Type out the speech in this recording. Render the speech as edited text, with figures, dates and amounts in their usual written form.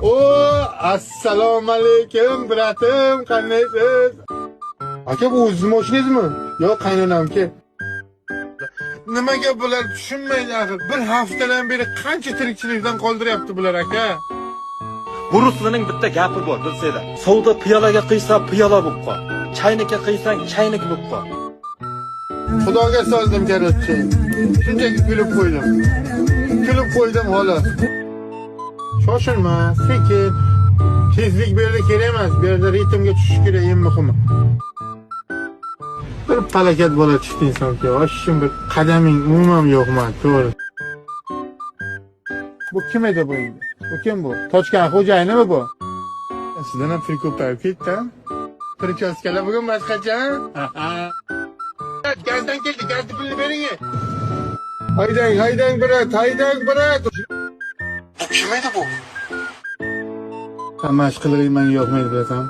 O, assalomu alaykum, брат im, qandaysiz? Aka, bu o'zizni mashinangizmi? Yo'q, qaynonamki. Nimaga bular tushunmaydi axir? Bir haftadan beri qancha tirikchilikdan qoldiryapti bular, aka. Bu ruslining bitta gapi bor, bilsanglar. Suvni piyolaga quysa, piyola bo'lib qol. Chaynikka quysang, chaynik bo'lib qol. Xudoga soldim, короче. Shunchaki kulib qo'ydim. Kulib qo'ydim, xolos. Shoshilma, sekin. Tezlik bu yerda kerak emas. Bu yerda ritmga tushish kerak, eng muhimi. Bir palakat bola chiqdi insonga. Voshim, bir qadaming umuman yo'qman, to'g'ri. Bu kim edi bu endi? Bu kim bu? Tochkan xo'jayinimi bu? Sizdan ham pul ko'payib ketdi. Причёска lar bugun boshqacha. Gazdan keldi, gazni pulni bering. Haydang, haydang, брат, haydang, брат. Bu kim edi bu? Mashq qilig'ing menga yoqmaydi, bilasan.